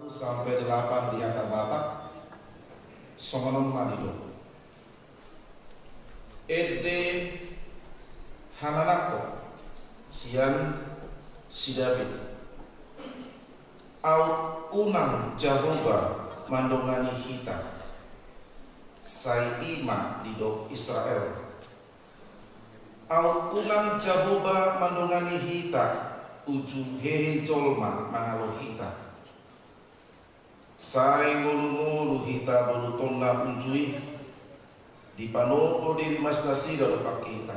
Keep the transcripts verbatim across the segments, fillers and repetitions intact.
Sampai delapan di hata Batak, songon on ma didok. Ende hananangkon sian si David. Aut unang Jahowa mandongani hita, sai i ma didok Israel. Aut unang Jahowa mandongani hita, uju hehe jolma mangalo hita. Sai ngolungolu hita bolutonna uju i, dipanompo do diri mas nasida dompak hita.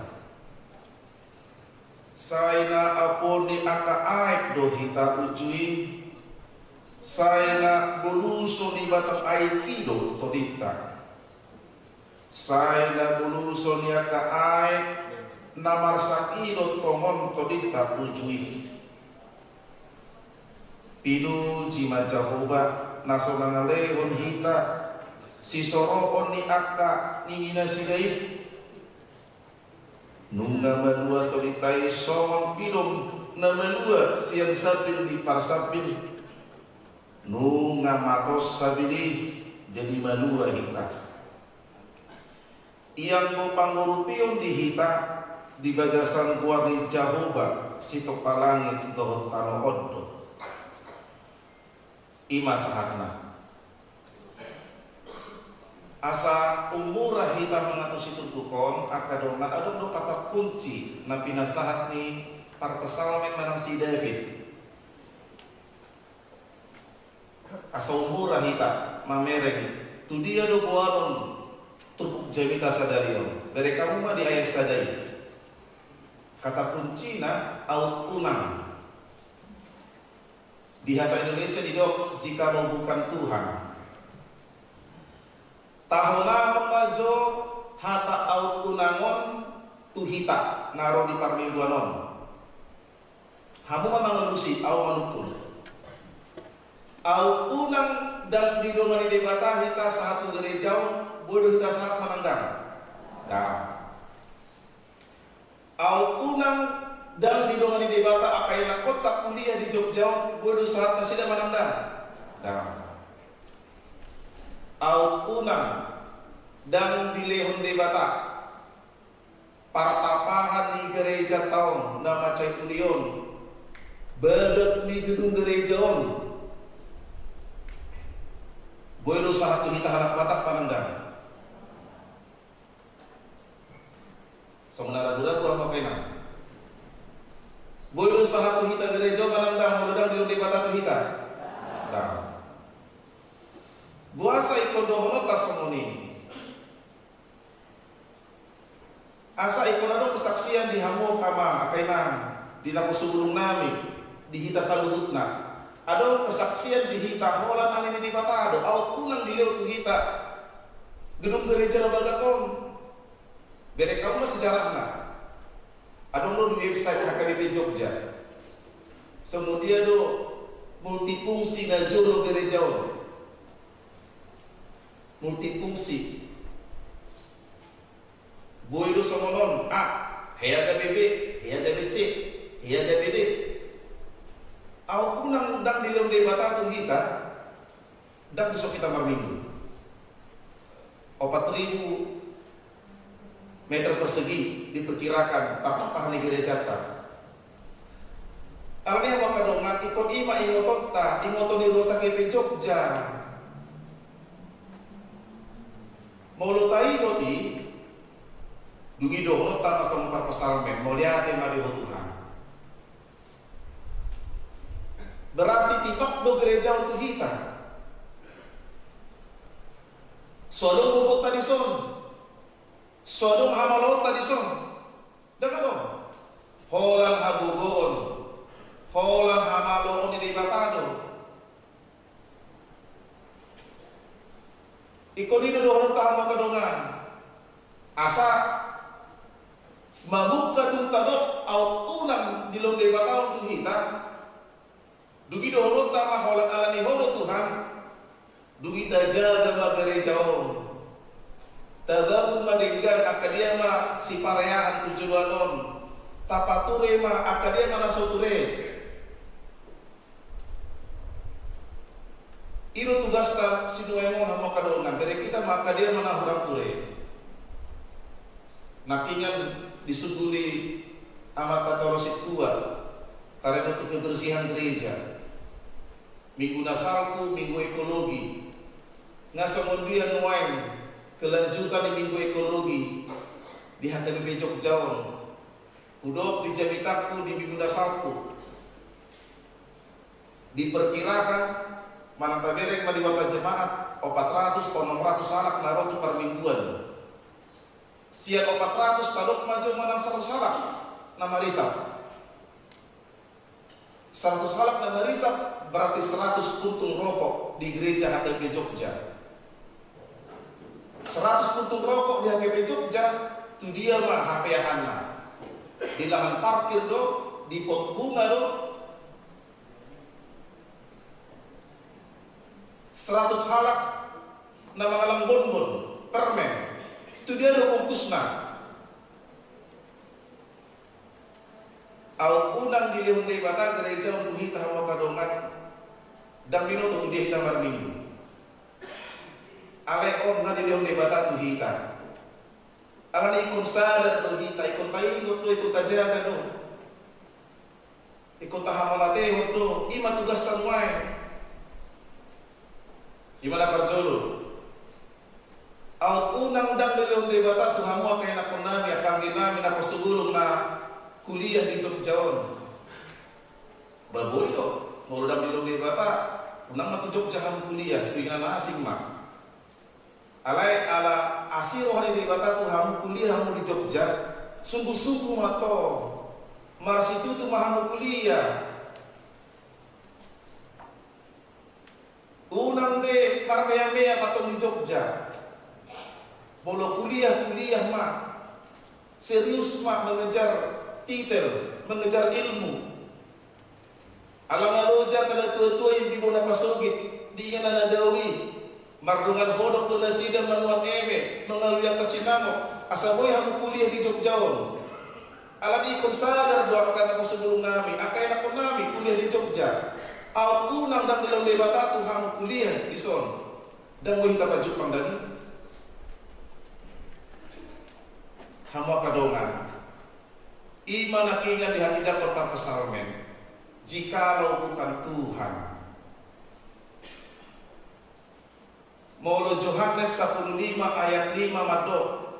Sai na apuon ni angka aek do hita uju i, sai na boluson ni batang aek i do tondinta. Sai na boluson ni angka aek na marsak i do tongon tondinta uju i. Pinuji ma Jahowa na so mangalehon hita sisoroon ni angka ningi nasida i. Nunga malua tondinta i songon pilom na malua sian sambil ni parsambil. Nunga matos sambil i, jadi malua hita. Ianggo pangurupion di hita di bagasan goar ni Jahowa, sitompa langit dohot tano on do. I ma sahatna. Asa ummura hita mangantusi turpuk on, angka dongan, adong do kata kunci na pinasahat ni parpsalmen manang si David. Asa ummura hita mamereng, tu dia do boanon turpuk jamita sadari on. Bereng hamu ma di ayat sada i. Kata kuncina aut unang. Di hata Indonesia didok jikalau bukan Tuhan. Tahonahon ma jo hata aut unang on tu hita na ro di parmingguan on. Hamu ma mangalusi, au manungkun. Aut unang ndang didongani Debata hita sahat tu gereja on, boi do hita sahat manang ndang? Ndang. Aut unang ndang didongani Debata angka ianakhonta kuliah di Jogja on, boi do sahat nasida manang ndang? Ndang. Aut unang ndang dilehon Debata partapahan ni gerejanta on na mansai uli on, bagak ni gedung gereja on, boi do sahat tu hita halak Batak manang ndang? Songon na ragu-ragu hamu angka inang. Boi do sahat tu hita gereja on manang ndang, molo ndang dilehon Debata tu hita? Ndang. Boasa ingkon dohononta songon i? Asa ingkon adong kesaksian di hamu angka amang, angka inang, di naposubulung nami, di hita saluhutna. Adong kesaksian di hita holan ale ni Debata do, aut unang dilehon tu hita gedung gereja na bagak on. Bereng hamu ma sejarahna. Adong do di website H K B P Jogja. Songon dia do multifungsi na jolo gereja on. Multifungsi. Boi do songon on, A, hea gabe B, hea gabe C, hea gabe D. Aut unang ndang dilehon Debata tu hita, ndang dison hita marminggu. Opat ribu meter persegi diperkirakan partapahan ni gerejanta. Alani i hamu angka dongan, ingkon i ma ingotonta, ingoton ni ruas H K B P Jogja. Molo taingot i, dung i dohononta ma songon parpsalmen, mauliate ma di Ho Tuhan. Berarti tipak do gereja on tu hita. So adong bobonta dison. So adong hamaloonta dison. Ndang adong. Holan hagogoon, holan hamaloon ni Debata do. Ingkon i do dohononta hamu angka dongan. Asa mamungka dung tadok aut unang dilehon Debata on tu hita. Dung i dohononta ma holan ala ni Ho do Tuhan. Dung i tajaga ma gereja on. Tabangun ma denggan angka dia ma sipareahan tu joloan on. Tapature ma angka dia ma na so ture. I do tugasta sinuaeng on, hamu angka dongan, bere hita ma angka dia ma na hurang ture. Nangkiningan disungkun ni amanta Coro Sintua, taringot tu kebersihan gereja. Minggu na salpu, minggu ekologi. Nga songon dia nuaeng kelanjutan ni minggu ekologi di H K B P Jogja on. Hudok di jamitangku di minggu na salpu. Diperkirakan manang tabereng ma di warta jemaat opat ratus onom ratus halak na ro tu parmingguan. Sian opat ratus tadok ma jo manang saratus halak na marisap. Saratus halak na marisap berarti saratus puntung rokok di gereja H K B P Jogja. Saratus puntung rokok di H K B P Jogja, tu dia ma hapeahanna? Di lahan parkir do, di pot bunga do. Saratus halak na mangallang bonbon, permen, tu dia do bungkusna? Aut unang dilehon Debata gereja on tu hita, hamu angka dongan, ndang binoto tu dia hita marminggu. Alai on nga dilehon Debata tu hita. Alani ingkon sadar do hita, ingkon taingot do, ingkon tajaga do, ingkon tahamauliatehon do, i ma tugasta nuaeng. I ma na parjolo. Aut unang ndang dilehon Debata tu hamu angka ianakkonnami, angka angginami naposobulung na kuliah di Jogja on. Ba boi do, molo ndang dilehon Debata, unang ma tu Jogja hamu kuliah, tu inganan na asing ma. Alai ala asi roha ni Debata tu hamu kuliah hamu di Jogja, sungguh-sungguh ma tong, marsitutu ma hamu kuliah. Unang be marmea-mea ma tong di Jogja. Molo kuliah, kuliah ma. Serius ma mengejar titel, mengejar ilmu. Ala nga loja angka natua-tua i di bona pasogit, di inganan na dao i. Mardongan hodok do nasida manuan eme, mangalului angka sinamot, asa boi hamu kuliah di Jogja on. Alani ingkon sadar do angka naposobulungnami, angka ianakkonnami kuliah di Jogja. Aut unang ndang dilehon Debata tu hamu kuliah dison, ndang boi hita pajumpang daging. Hamu angka dongan, i ma nangkiningan dihatindangkon parpsalmen, jikalau bukan Tuhan. Molo Johannes sapuluh lima ayat lima mandok,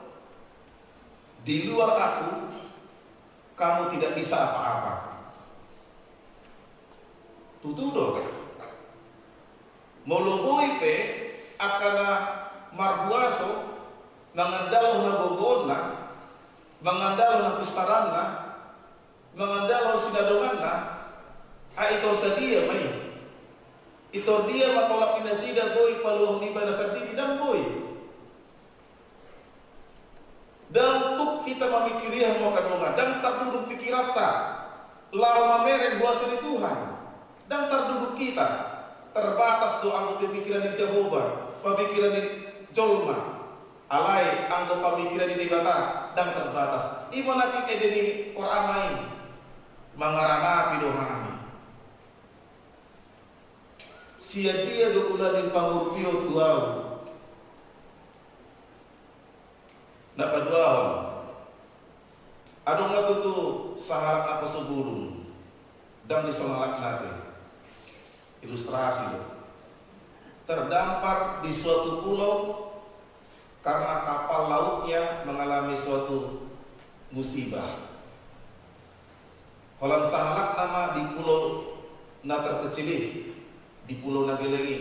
di luar Aku, kamu tidak bisa apa-apa. Tutu do. Molo boi pe angka na marhuaso, mangandalhon hagogoonna, mangandalhon hapistaranna, mangandalhon sinadonganna, ai itor sadia ma i? Itor dia ma tolap ni nasida boi paluahon ibana sandiri? Ndang boi. Ndang tuk hita mamingkiri, hamu angka dongan, ndang tarduduk pikiranta laho mamereng huaso ni Tuhan. Ndang tarduduk hita. Terbatas do anggo pemikiran ni Jahowa, pemikiran ni jolma. Alai anggo pamikiran ni Debata ndang terbatas. I ma na tingkos ende ni Korama i, mangaranapi do hami. Sian dia do ulaning pangurupion tu ahu? Na paduahon, adong ma tutu sahalak naposobulung, ndang dison halak na ate. Ilustrasi do. Terdampar di suatu pulau karena kapal lautnya mengalami suatu musibah. Holan sahalak nama di pulau na terkecil i, di pulau na geleng i.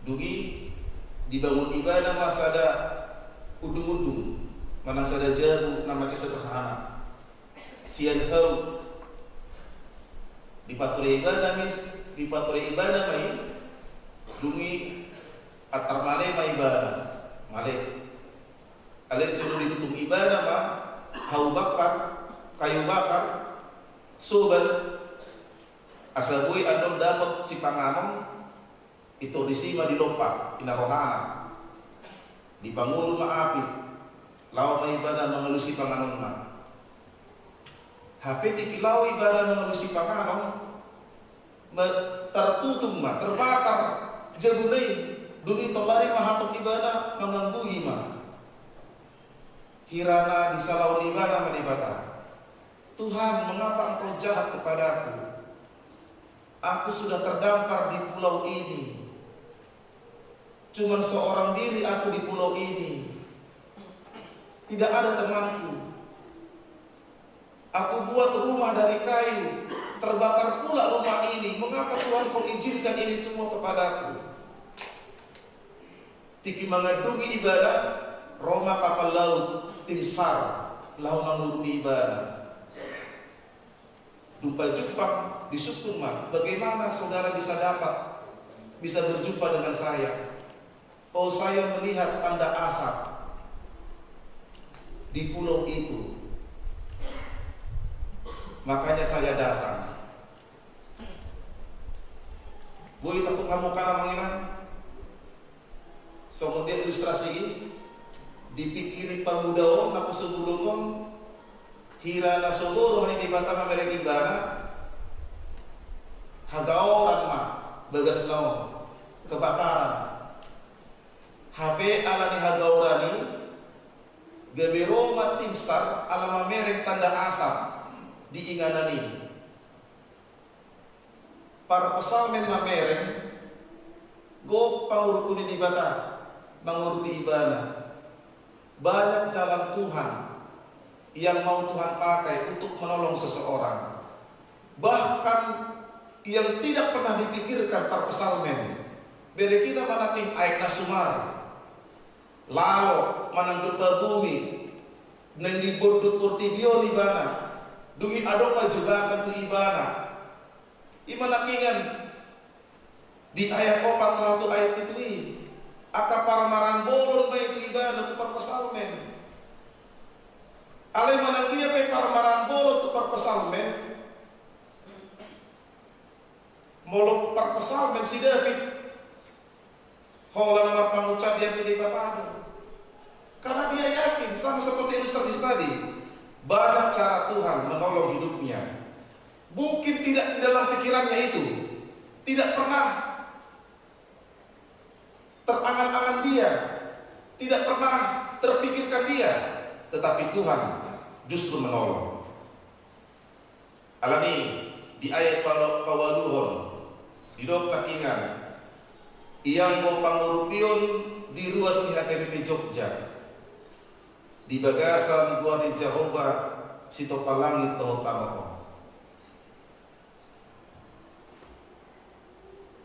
Dung i dibangun ibana ma sada undung-undung, manang sada jabu na mansai sederhana. Sian hau. Dipaturea ibana mis, dipaturea ibana ma i, dung i antar male ma ibana, male. Alai jolo ditutung ibana ma hau bakar, kayu bakar, soban, asa boi annon dapot sipanganon. Itor disi ma dilompa, i na rohana. Dipangolu ma api, laho ma ibana mangalusi panganonna. Hape tingki laho ibana mangalusi panganon, ma-, Tartutung ma, terbakar jabuna i, dung i tolhas ma hatop ibana, mangangguhi ma. Hira na disalaon ibana ma Debata, "Tuhan, mengapa Engkau jahat kepadaku? Aku sudah terdampar di pulau ini. Cuman seorang diri aku di pulau ini. Tidak ada temanku. Aku buat rumah dari kayu, terbakar pula rumah ini. Mengapa Tuhan Kau izinkan ini semua kepadaku?" Tingki mangandungi ibana, ro ma kapal laut, tim sar, laho mangurupi ibana. Dung pajumpang, disungkun ma, "Bagaimana saudara bisa dapat, bisa berjumpa dengan saya? Oh, saya melihat tanda asap di pulau itu. Makanya saya datang." Boi tangkup hamu, amang inang? Songon dia ilustrasi i, dipingkiri pamuda on, naposobulung on, hira na so ro roha ni Debata mamereng ibana, hagaoran ma bagasna on, kebakaran. Hape ala ni hagaoran i, gabe ro ma tim sar ala mamereng tanda asap di inganan i. Parpsalmen mamereng, gok pangurupi ni Debata mangurupi ibana. Banyak jalan Tuhan yang mau Tuhan pakai untuk menolong seseorang. Bahkan yang tidak pernah dipikirkan parpsalmen. Bere hita manangkin aek na sumar, lalo manang gempa bumi, naeng dibondut portibi on ibana, dung i adong ma jebakan tu ibana. I ma nangkiningan di ayat opat sahat tu ayat pitu i, angka parmarambolon ma i tu ibana tu parpsalmen. Alai manang dia pe parmarambolon tu parpsalmen, molo parpsalmen si Daud, holan marpangucap ia tu Debata do. Karena dia yakin, sama seperti ilustrasi tadi, banyak cara Tuhan menolong hidupnya. Mungkin tidak di dalam pikirannya itu, tidak pernah terangan-angan dia, tidak pernah terpikirkan dia, tetapi Tuhan justru menolong. Alani, di ayat palo-, pawaluhon, didok nangkiningan, ianggo pangurupion di ruas ni H K B P Jogja, di bagasan goar ni Jahowa, sitopa langit dohot tano on.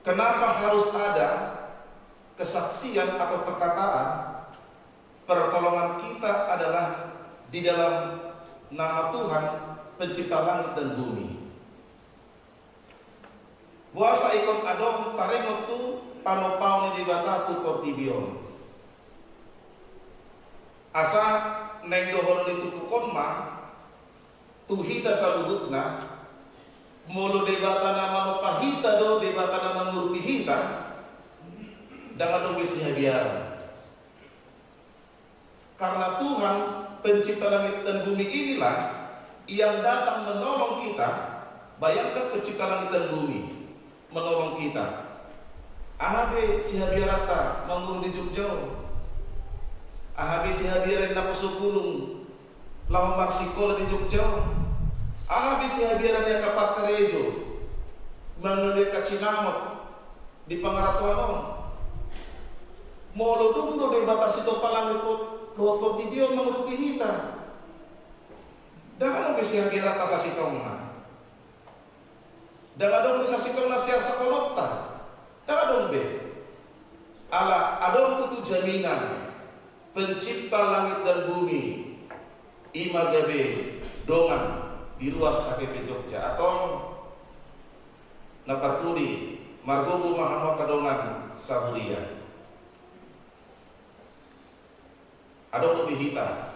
Kenapa harus ada kesaksian atau perkataan, "Pertolongan kita adalah di dalam nama Tuhan, pencipta langit dan bumi"? Boasa ingkon adong taringot tu panopaon ni Debata tu portibi on? Asa naeng dohonon ni turpuk on ma tu hita saluhutna, molo Debata na manompa hita do, Debata na mangurupi hita, ndang adong be sihabiaran. Karena Tuhan, pencipta langit dan bumi inilah yang datang menolong kita. Bayangkan, pencipta langit dan bumi menolong kita. Aha be sihabiaranta mangolu di Jogja on? Aha be sihabiaran ni naposobulung laho marsikola di Jogja on? Aha be sihabiaran ni angka parkarejo mangalului angka cinamot di pangarantoan on? Molo dung do Debata sitopa langit dohot portibi on mangurupi hita, ndang adong be sihabiaranta sasintongna. Ndang adong be sasintongna siarsapononta. Ndang adong be. Ala adong tutu jaminan, pencipta langit dan bumi, i ma gabe dongan di ruas H K B P Jogja. Antong na parpudi, margogo ma hamu angka dongan sahuria. Adong do di hita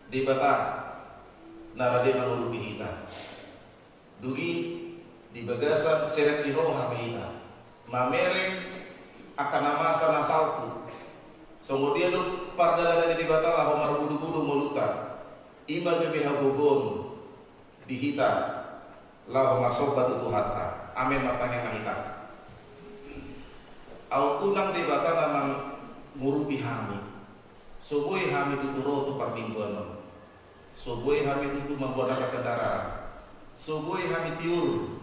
Debata na rade mangurupi hita. Dung i di bagasan serep ni roha ma hita mamereng angka na masa na salpu. Songon dia do pardalanan ni Debata laho marbudubudu ngolunta. I ma gabe hagogoon di hita laho marsomba tu Tuhanta. Amen. Martangiang ma hita. Aut unang Debata na mangurupi hami, so boi hami tutu ro tu parmingguan on. So boi hami tutu mamboan angka kendaraan. So boi hami tiur.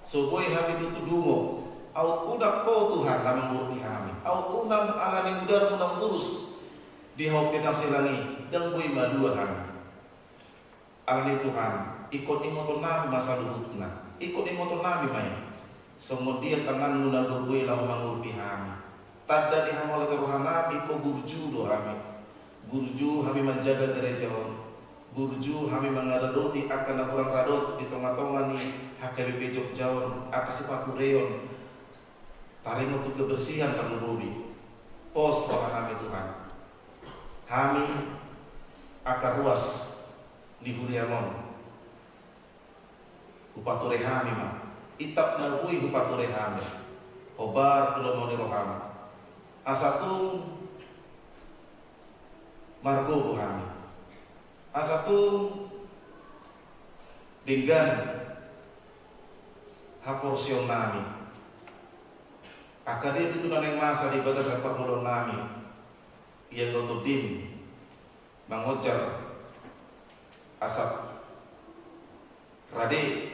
So boi hami tutu dungo. Aut unang Ho Tuhan na mangurupi hami. Aut unang ala ni mudarmu na umburus di hau pe nang silang i, ndang boi malua hami. Alani Tuhan, ingkon ingoton nami ma saluhutna. Ingkon ingoton nami ma i. Songon dia tanganmu na gogo i laho mangurupi hami. Tanda ni hamauliateon roha nami, ingkon burju do hami. Burju hami manjaga gareja on. Burju hami mangaradoti angka na hurang radot di tongatonga ni H K B P Jogja on, angka sipatureon. Taringot tu kebersihan tarlumobi. Pos roha nami Tuhan. Hami angka ruas ni huriam on, hupature hami ma. Itap na boi hupature hami, hombar tu lomo ni roham. Asa tung margogo hami. Asa tung denggan haporseon nami. Angka dia tutu na naeng masa di bagasan parngoluon nami. Ia do tondim mangonjar asa rade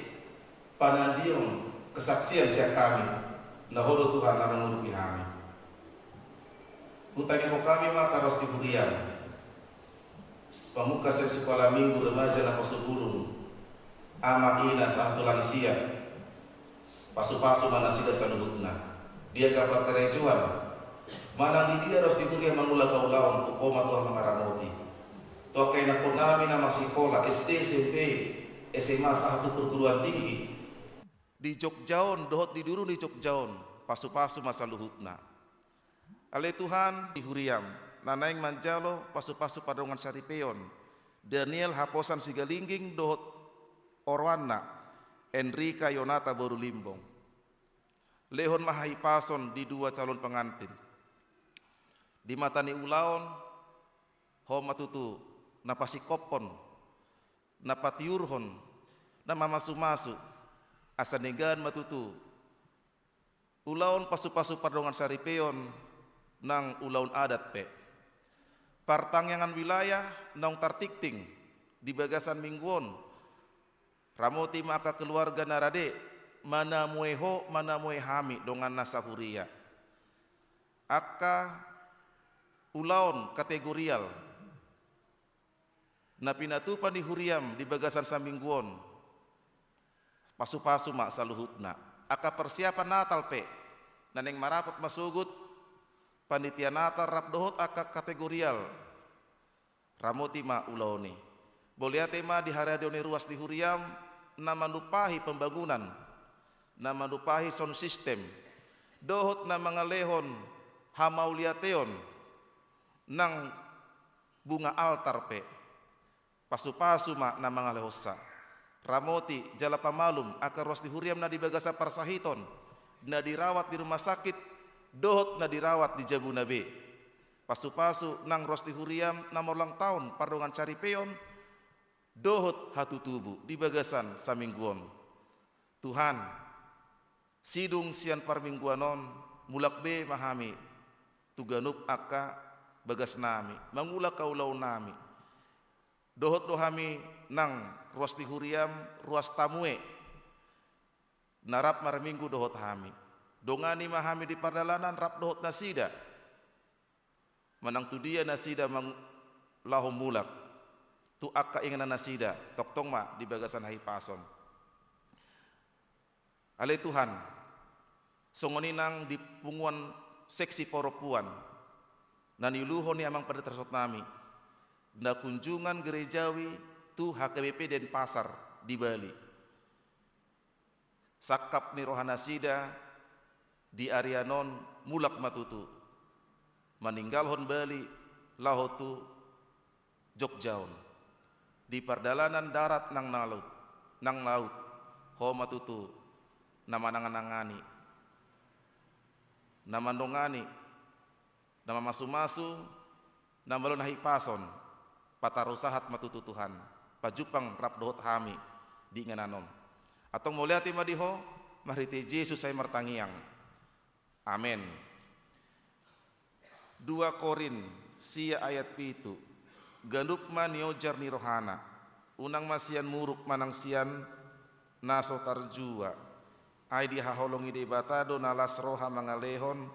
panandion kesaksian sian hami, na Ho do Tuhan na mangurupi hami. Hutangihon hami ma angka ruas ni huriam. Pamungka sian sikola minggu, remaja, naposobulung, ama ina sahat tu lansia. Pasupasu ma nasida saluhutna. Di angka parkarejoan manang di dia ruas ni huria mangula haulaon, tung Ho ma Tuhan mangaramoti. Tu angka ianakhon nami na masikola S D, S M P, S M A sahat tu perguruan tinggi di Jogja on dohot di duru ni Jogja on, pasupasu ma saluhutna. Ale Tuhan, di huriam na naeng manjalo pasupasu pardongan saripeon, Daniel Haposan Sigalingging dohot oroanna, Enrika Yonata boru Limbong. Lehon ma hahipason di dua calon pengantin. Di mata ni ulaon, Ho ma tutu na pasingkophon, na patiurhon, na mamasumasu, asa denggan ma tutu ulaon pasupasu pardongan saripeon nang ulaon adat pe. Partangiangan wilayah naung tartingting di bagasan minggu on, ramoti ma angka keluarga na rade manamue Ho, manamue hami dongan na sahuria. Angka ulaon kategorial na pinatupa ni huriam di bagasan saminggu on, pasupasu ma saluhutna. Angka persiapan Natal pe na naeng marapot masogot, panitia Natal rap dohot angka kategorial, ramoti ma ulaon i. Mauliate ma di haradeon ni ruas ni huriam na manumpahi pembangunan, na manumpahi sound system, dohot na mangalehon hamauliateon nang bunga altar pe. Pasupasu ma na mangalehonsa. Ramoti jala pamalum angka ruas ni huriam na di bagasan parsahiton, na dirawat di rumah sakit, dohot na dirawat di jabuna be. Pasupasu nang ruas ni huriam na marulang taon pardongan saripeon, dohot hatutubu di bagasan saminggu on. Tuhan, sidung sian parmingguan on, mulak be ma hami tu ganup angka bagas nami, mangula haulaon nami. Dohot do hami nang ruas ni huriam, ruas tamue na rap marminggu dohot hami. Dongani ma hami di pardalanan rap dohot nasida. Manang tu dia nasida mang-, laho mulak, tu angka inganan nasida, tongtong ma di bagasan hahipason. Ale Tuhan, songon i nang di punguan seksi parompuan na niuluhon ni amang pandita resort nami, na kunjungan gerejawi tu H K B P Denpasar di Bali. Sangkap ni roha nasida di arian on mulak ma tutu, maninggalhon Bali laho tu Jogja on. Di pardalanan darat nang laut, nang laut, Ho ma tutu na mananganangani, na mandongani, na mamasumasu, na malo na hipason. Pataru sahat ma tutu Tuhan, pajumpang rap dohot hami di inganan on. Antong mauliate ma di Ho, Marhite Jesus sai martangiang. Amen. Dua Korint sia ayat pitu. Ganup ma niojar ni rohana, unang ma sian muruk manang sian na so tarjua. Ai dihaholongi Debata do na las roha mangalehon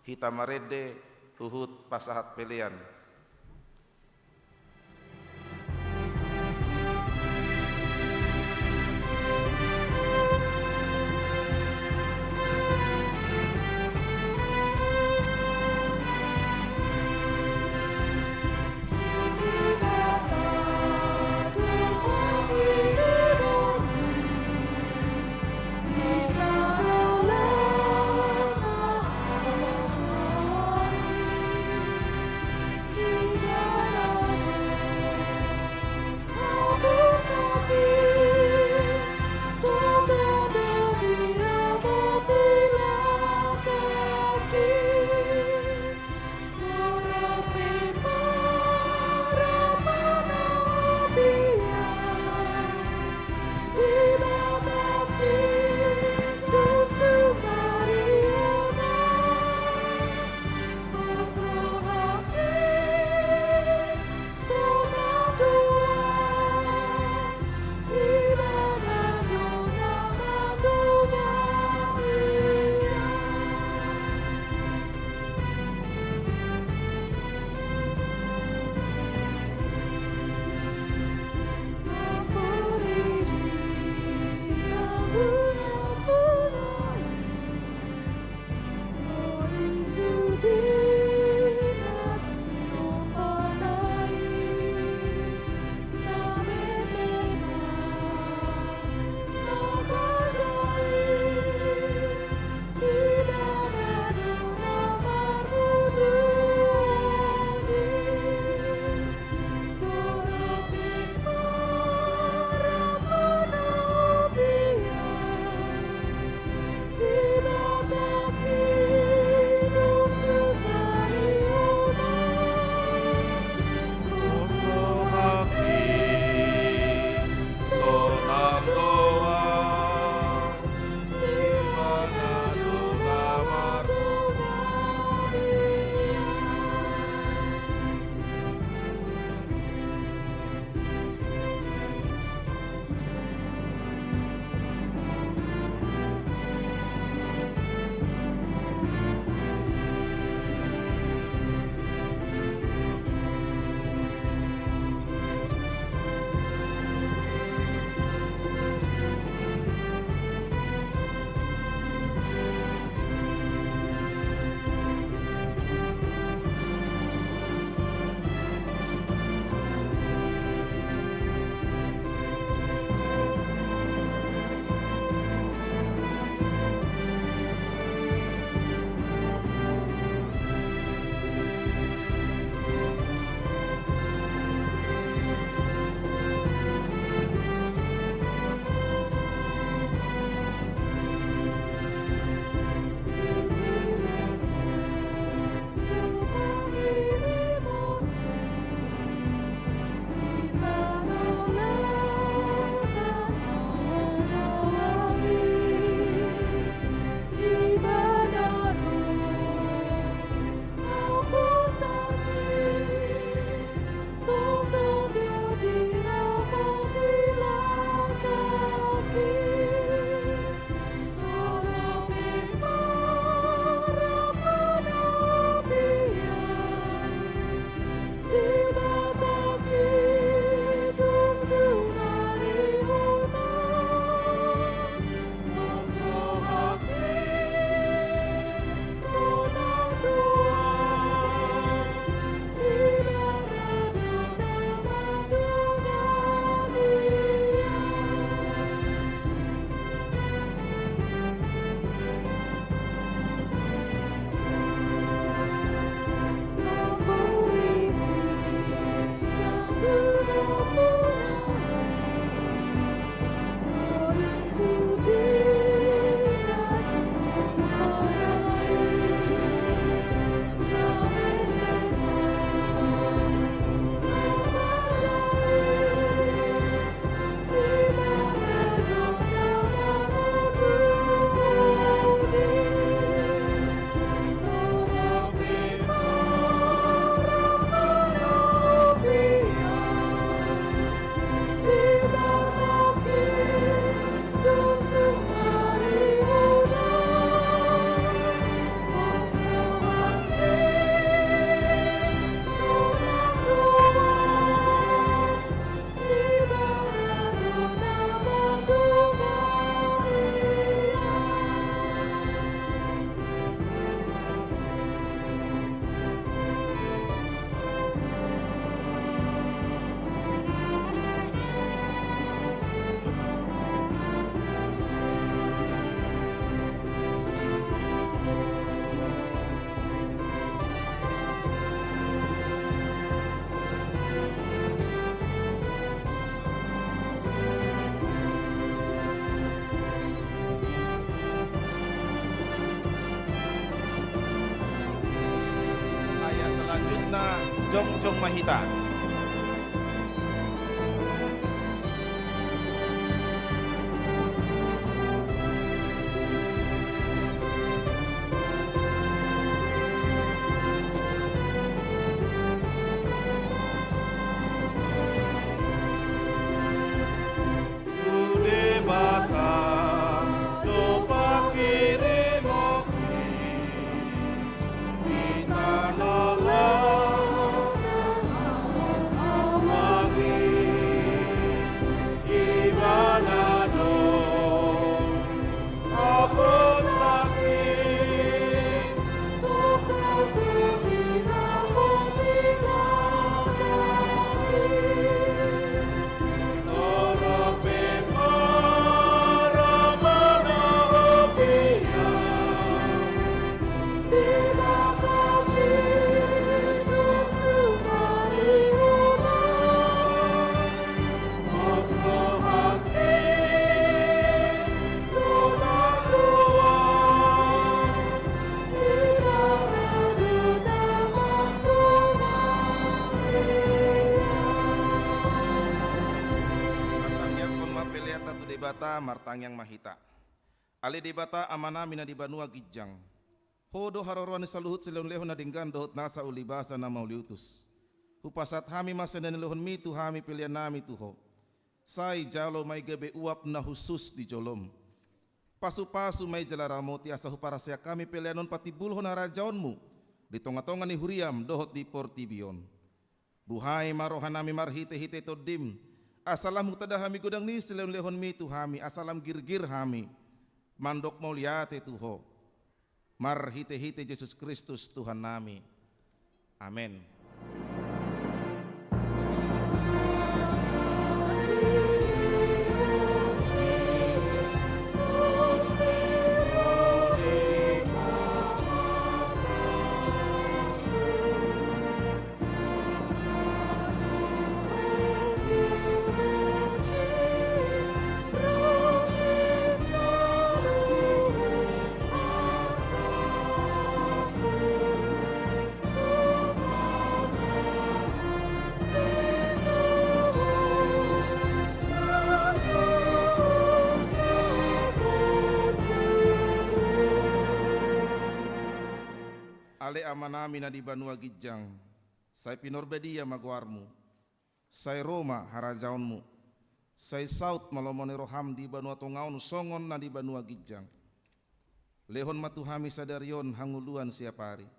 hita marende huhut pasahat pelean. Jongjong ma hita. Tu Debata do pangkirimon i di tano langit, Ibana do haposan i. Martangiangkon ma peleanta tu Debata, martangiang ma hita. Ale Debata Amanami na di banua ginjang, Ho do haroroan ni saluhut silehonlehon na denggan dohot nasa ulibasa na mauliutus. Hupasahat hami ma sian na nilehonmi tu hami peleannami tu Ho. Sai jalo ma i gabe uap na hushus di jolom. Pasupasu ma i jala ramoti asa huparaseak hami pelean on patimbulhon harajaonmu di tongatonga ni huriam dohot di portibi on. Buhai ma rohanami marhitehite Tondim, asa lam hutanda hami godang ni silehonlehonmi tu hami, asa lam girgir hami mandok mauliate tu Ho. Marhitehite Jesus Kristus Tuhannami. Amen. Ale Amanami na di banua ginjang, sai pinarbadia ma goarmu. Sai ro ma harajaonmu. Sai saut ma lomo ni roham di banua tonga on songon na di banua ginjang. Lehon ma tu hami sadari on hangoluan siapari.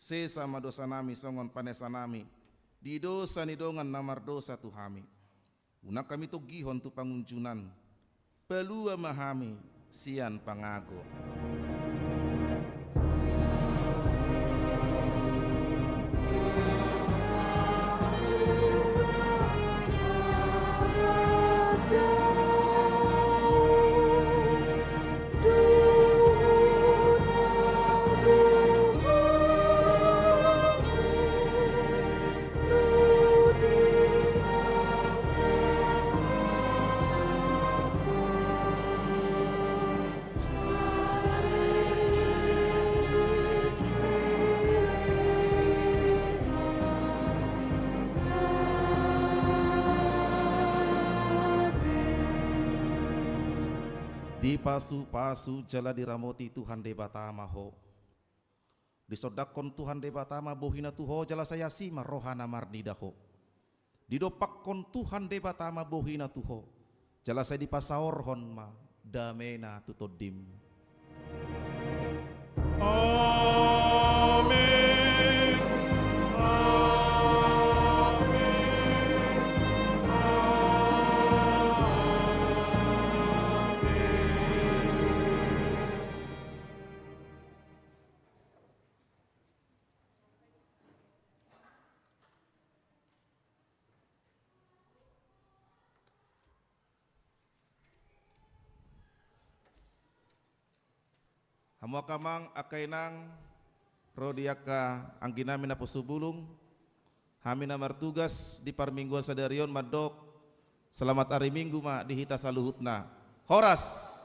Sesa ma dosanami songon panesanami di dosa ni dongan na mardosa tu hami. Unang hami tonggihon tu pangunjunan. Palua ma hami sian pangago. Dipasupasu jala diramoti Tuhan Debata ma ho. Disondangkon Tuhan Debata ma bohina tu ho, jala sai asi ma rohana marnida ho. Didompakkon Tuhan Debata ma bohina tu ho, jala sai dipasaorhon ma damena tu tondim. Amen. Amen. Amen. Hamu angka amang, angka inang, ro di angka angginami naposobulung, hami na martugas di parmingguan sadari on mandok selamat ari Minggu ma di hita saluhutna. Horas.